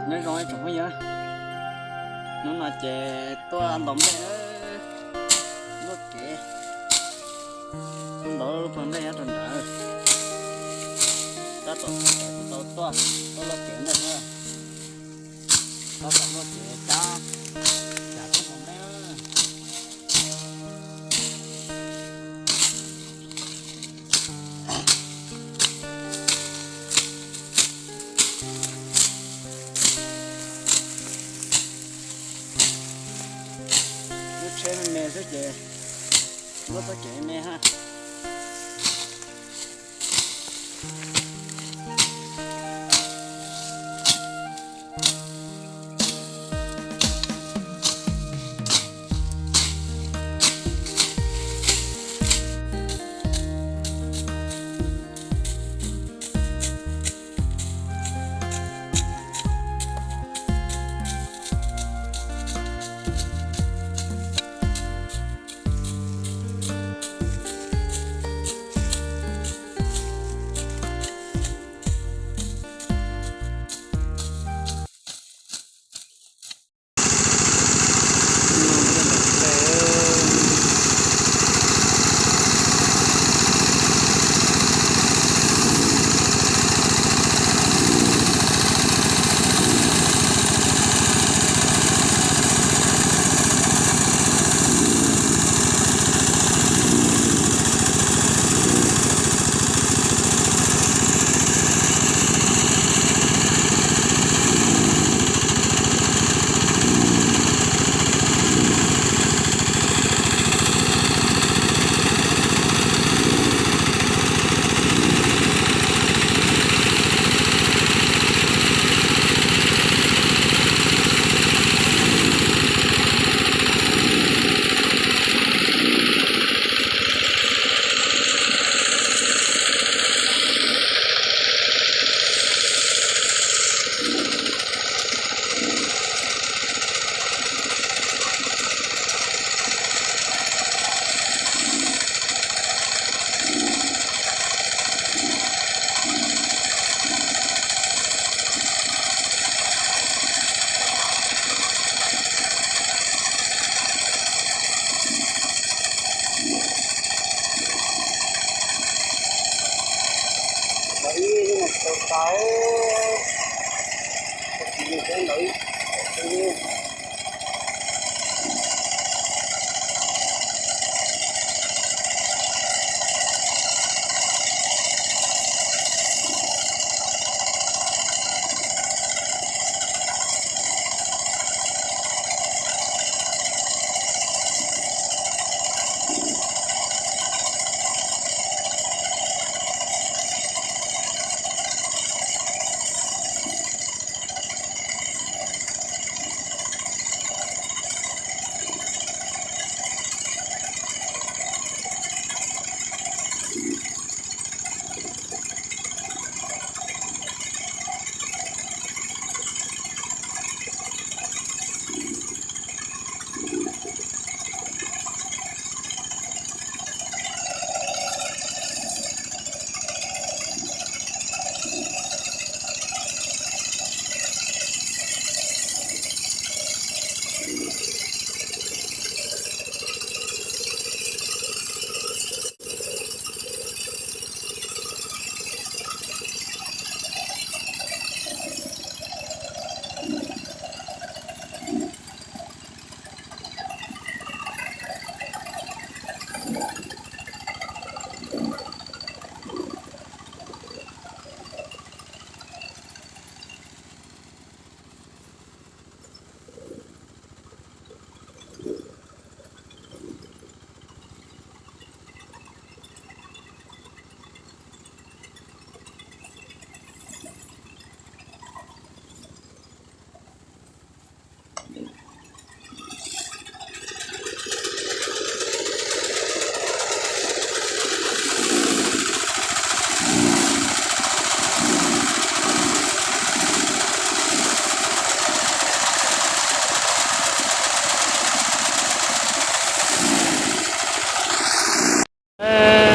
Nyob zoo ib tsoom phooj ywg, hnub no ces tuaj ntaus nplej na, luaj kev, tuaj ntaus lub plhaw nplej nyob rau nrad. Tab tom tau tuaj, tuaj luaj kev nplej na, tab tom luaj kev cab, cab tuaj ntaus nplej na. Lub tsheb me me xwb ces luaj txoj kev me ha.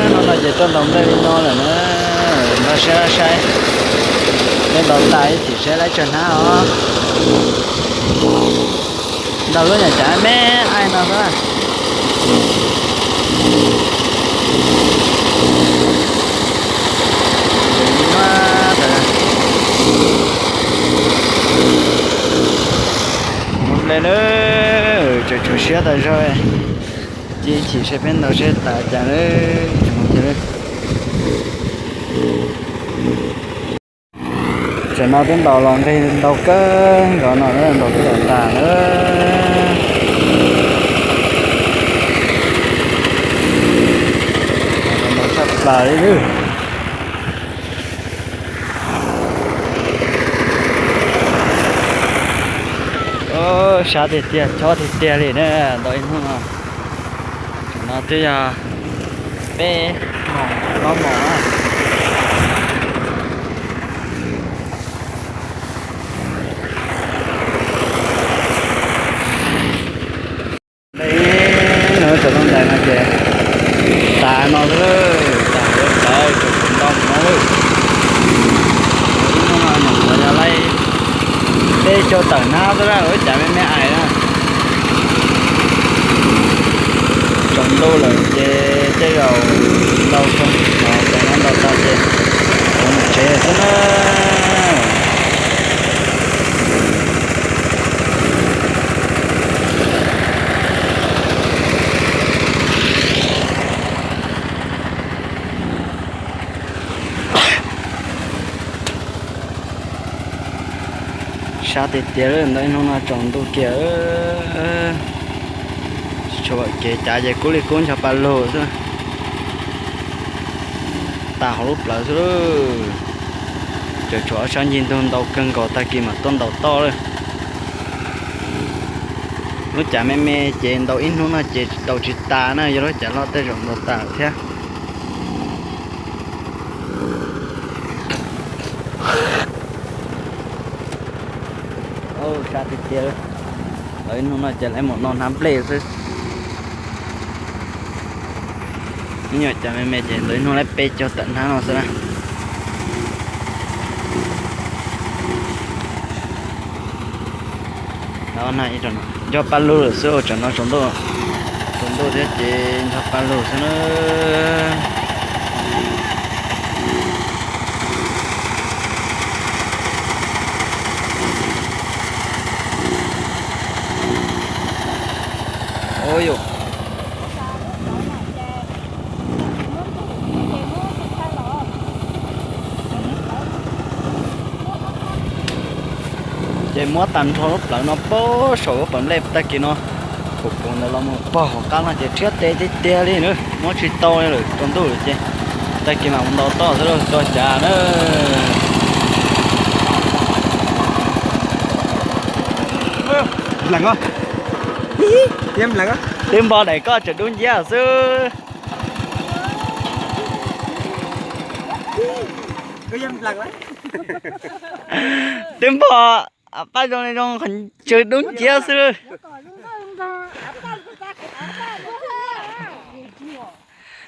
Hnub no ces tuaj ntaus nplej li no lawm na, nrog sib saib. Peb ntaus tas ib chim seb lawv tsawg hnab os. Ntaus lub nyuam cav me me no xwb na. Mus nplej lawm, tseem tshuav siab tas zog. Cia ib chim seb peb ntaus seb tas cas lawm, tseem mus cia lawm. Tam no twb ntaus los nqig ntau kawg nkaus no, ntaus twb los tas lawm. Ntaus tshaj plaws li lawm. Sab tiag tiag, chob tiag tiag li na, ntaus ib hnub no. Tam no twb yog peb moos plaub moos na. Ntaus ib hnub no txog lub ntawm no ces tas no xwb, tas lawm, tseem tshuav ntau mus no lawm. Ib hnub no nyuam qhuav yog laij peb caug tawm hnab xwb na, lub cav me me ais na. Tsaus ntuj lawm ces tej zaum ntau kawg, ces ntaus tas ces mus tsev xwb na. Sab tiag tiag, ntaus ib hnub no tsaus ntuj kiag. Tsis tshua kev cav ces kub li kub ncho pa lug xwb. Tas hauv lub plawv xwb. Tseem tshuav ob sab ncig ntug ntau kawg nkaus, tag kis mam tuaj ntaus toj lawm. Lub cav me me ces ntaus ib hnub no ces ntaus tsis tas na, yog lub cav loj tej zaum ntaus tas thiab. Sab tiag tiag, ntaus ib hnub no ces lawv mus no hnab nplej xwb. Ib nyuam cav me me ces ntaus ib hnub lawv peb caug tawm hnab no xwb na. Ncho pa lug lawm xwb, tam no tsaus ntuj, tsaus ntuj thiab ces ncho pa lug xwb na. Ua yuav ces muab tag nrho lub plawv no pag saum lub pas nplej tag kis no, pum pum ntawd los mus pog hauv qab no ces rhiab tes tiag tiag li na, muab tsis tau li lawm, tsaus ntuj lawm ces tag kis mam mus ntaus toj xwb lauj, txog cav na. Nplees os, twb npog daim koj tseem dub nciab xwb. Twb npog, paj zoo zoo qhov tswv dub nciab xwb.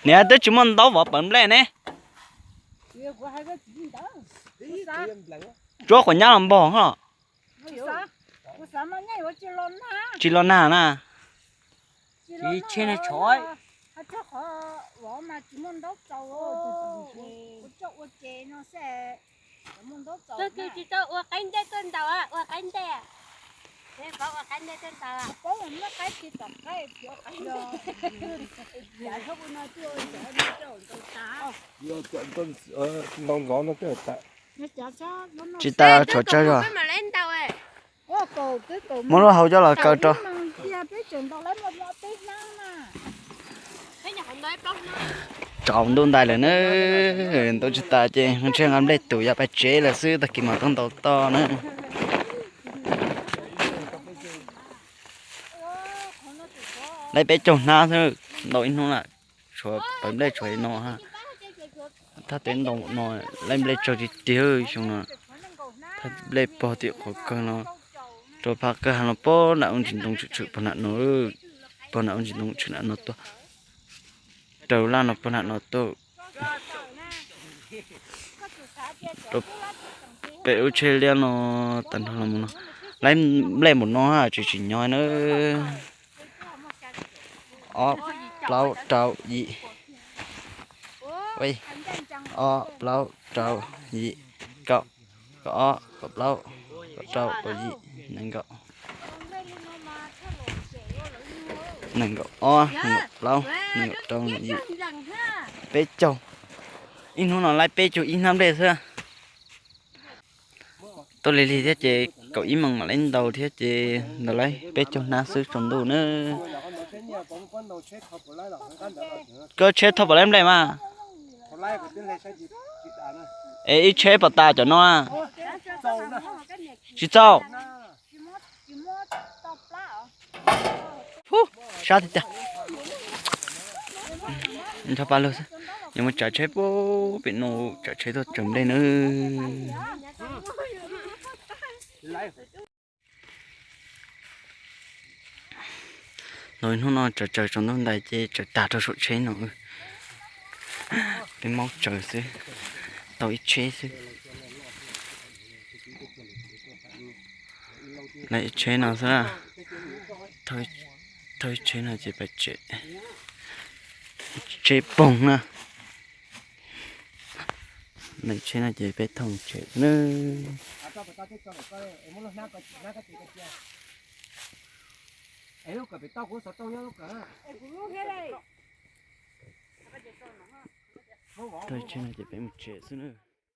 Niam, twb tsis muaj ntaub vov pawv nplej ne. Tsuab quav nyab los npog ho. Tsis los nag na. Tsis tau ua qaib ntej tuaj ntaus, ua qaib ntej. Ua qaib ntej tuaj ntaus. Ntaus ntxov no. Tsis tas tshuav tsawg zog. Muab lub hau coj los kaw rau. Tsaus ntuj ntais lawm na, ntaus tsis tas ces ntshe nqa nplej tus yav pais tsev lawm xwb, tag kis mam tuaj ntaus toj na. Laib peb caug hnab xwb, ntaus ib hnub lawm, tshuav pawv nplej tshuav li no. Thaj teb ntaus no, laib nplej tsawg tiag tiag xyoo no. Thaj nplej pog tim qhuav kawg no, rau phaj kawg ha no pog nram ub ntsis ntoo tshwm tshwm pog nram no, pog nram ub ntsis ntoo tshwm nram no tuaj, raws laj no pog nram no tuaj. Peb lub tsheb liab no tag nrho los no, laib nplej npaum no tsis tsim nyog na. Ob, plaub, rau, yim. Ob, plaub, rau, yim, kaum, kaum ob, kaum plaub, kaum rau, kaum yim, nees nkaum, nees nkaum ob, nees nkaum plaub, nees nkaum rau, nees nkaum yim, peb caug. Ib hnub no laib peb caug ib hnab nplej xwb. Tuaj lig lig thiab ces kaum ib moos mam li ntaus thiab ces ntaus laib peb caug hnab xwb tsaus ntuj na. Koj tsheb thauj puas laib nplej mas? Es ib tsheb puas tas cov no? Tsis txaus. Sab tiag tiag. Nrog pab lug xwb. Yuav mus tsav tsheb puag pem no, tsav tsheb tuaj tsaws nplej na. Los hnub no tsaws tsaws tsaus ntuj ntais ces tsaws tag rau saum tsheb no. Peb maub tsaws xwb, tau ib tsheb xwb. Laib ib tsheb no xwb. Thauj ib tsheb no ces peb tsev, tsheb poog na. Laib tsheb no ces peb thauj tsev xwb na. Thauj ib tsheb no ces peb mus tsev xwb na.